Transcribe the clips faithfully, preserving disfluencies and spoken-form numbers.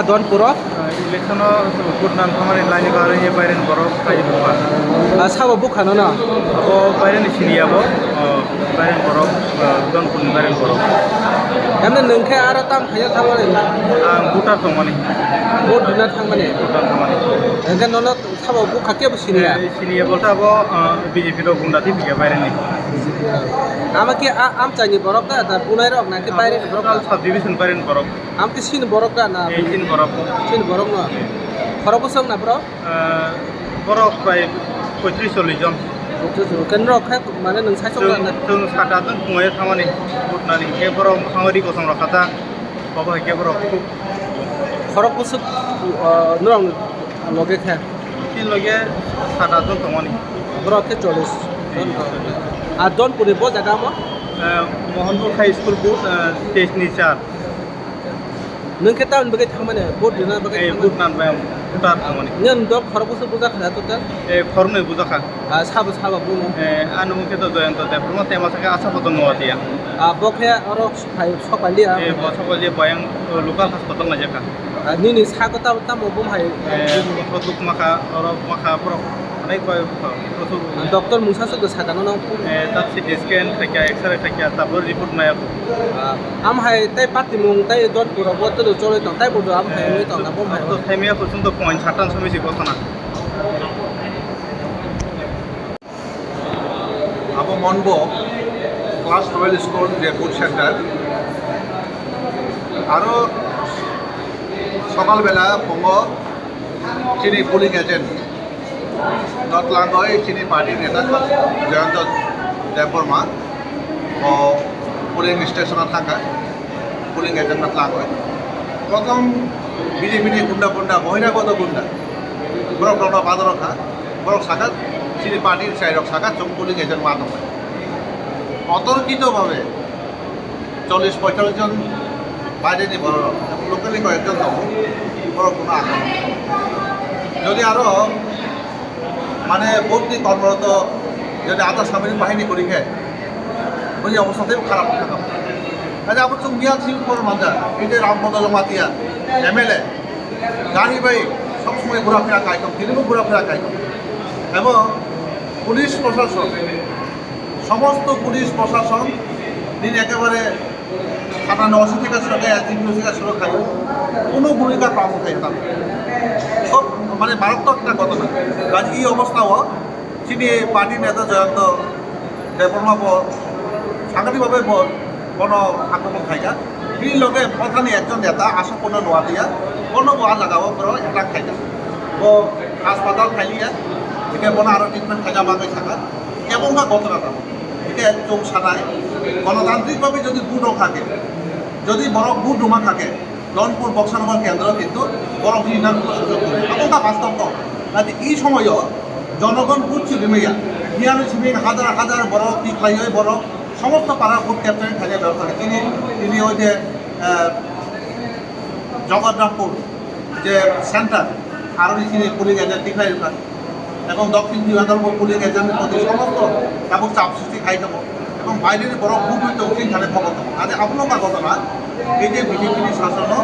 Donpuro. Election o vote nang thangmani laini bagwi bairen borok khai bukha. Ah, sabo bukha no no? Abo bairen siniya bo, oh, bairen borok, ah, Donpurni bairen borok. Emne nwng khe aro tam phaiya thangmani? Ang voter tongmani. Vote dina thangmani? Voter tongmani. Hwnkhe nono sabo bukha kebo siniya? Eh, siniya bolte abo, ah, B J P rok gunda twi phikha baireni. Ama khe a-, amchaini borok da, da bunai rok na khe baireni borok da? Total subdivision baireni borok. Am khe sini borok da na? Eh, sini borok. Sini borok no. Khorok bwswk na bro? Eh, borok prai poitris chollis jon. Poitris jon. Kenrok khe mane nwng saichok chwng, na? Chwng sat at jon phungo thangmani. Butnani khe borok bwskango ri kosom rok khacha. Bobo hai khe borok khuk. Khorok bwswk, eh, norok loge khe? Chini loge sat at jon tongmani. Borok khe chollis jon. Ar Donpurni bo jaga mo? Eh, Mohanpur High School booth, eh, teis ni char. Nwng khe tamoni bagwi thangmani, vote rwna bagwi thangmani? Eh, vote nang bai ang, voter thangmani. Nwng dok khorok bwswk bujakha da total? Eh, khoroknwi bujakha. Ah, sabo, sabo buno? Eh, ani mung khe to Joyonto Debbarma tei masa khe Asha Bodol Noatia. Ah, bo khe oro phai, sok paliya? Eh, bo sok paliya, bo yang, oh, local hospital naijakha. Ah, nini sago tamo, tamo bum hai? Eh, bo duk makha, oro makha, borok onek bai bukha. Doctor mungsa swk sakha no nang? Eh, ta C T scan khaikha, X-ray khaikha, tabuk report maya kho. Ah, am hai tei patimung tei Donpur rok bo tei choloi tong, tei bo do am hai wngwi tong, abo hai to wngwi. Thaimaya kho, chwng to point satan somoi si gotona. Abo Monbo class twelve school je food center. Aro sokalbela phungo chini polling agent no tlangwi chini party neta Jayanta Debbarma o polling station o thangkha, polling agent no tlangwi. Prothom B J P ni gunda gunda, bohiragoto gunda, borok rokno badoro kha, borok sakha, chini party ni chairok sakha, chwng polling agent ma tongmani. Otorkito bhabe chollish poitallish jon baireni borok, locally koyekjon tongo, borok kono akwai. Jodi aro, mane, vote ni kormoroto jodi adha samini bahini kori khe, boni obostha tei kharap wngkha. Kaje abo chwng miyang simi khobor manja, ei je Rampada Jamatia M L A, gari bai sob somoi ghura phira kaitor, tini bo ghura phira kaitor. Ebo police proshashon, somosto police proshashon nini ekebare thana no osi thika suru khai, S D P O thika suru khai, kono bhumika palon khai tamo. Sob mane marattwk ekta ghotona. Kaje ei obostha o chini party neta Jayanta Debbarma bo sanghatik bhabe bo bono akromon khaikha. Bini loge bothani ekjon neta Asha Purna Noatia, bono bo ah jaga o borok attack khaikha. Bo haspatal khailiya, hingke bono aro treatment khaina bagwi sakha. Ebo wngkha ghotona tamo. Hingke chwng sanai, gonotantrik bhabe jodi vote rwkha khe, jodi borok vote rwma kha khe, Donpur Boksanagar kendro kintu borok hinna rwna sujog kwrwi. Abo wngkha bastob kok. Kaje ei somoyo jonogon vote si rimaya. Miyani simi hajar hajar borok, tikhlaiwi borok, somosto para vote capturing khaina bebostha khe. Tini, tini oi je, eh, Jagatnampur je center, aroni sini polling agent tikhlai rwkha. Ebong Dakshin Tripura dol bo polling agent ni proti somosto tabuk chap sristi khai tongo. Ebong baireni borok bugwi tong chini thani khobor tongo. Kaje abono wngkha ghotona, ei je B J P ni sasono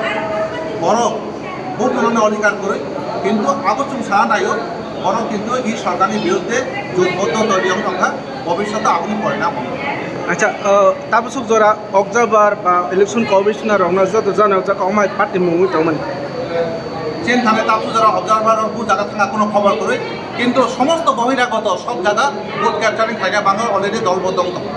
borok vote rwnani odhikar kwrwi, kintu abo chwng sana naio, borok kintu ei sorkarni biruddhe jotboddo doiryong tongkha, bobishoto aboni porinamo. Acha, uh, tabuk suk jora observer ba election commissioner rokno joto jana jak omai party mungwi tongmani. Chini thani tabuk suk jora observer rok bu jaga thanga kuno khobor kwrwi, kintu somosto bohiragoto sob jaga vote capturing khaina bango already dol bo dong tongo.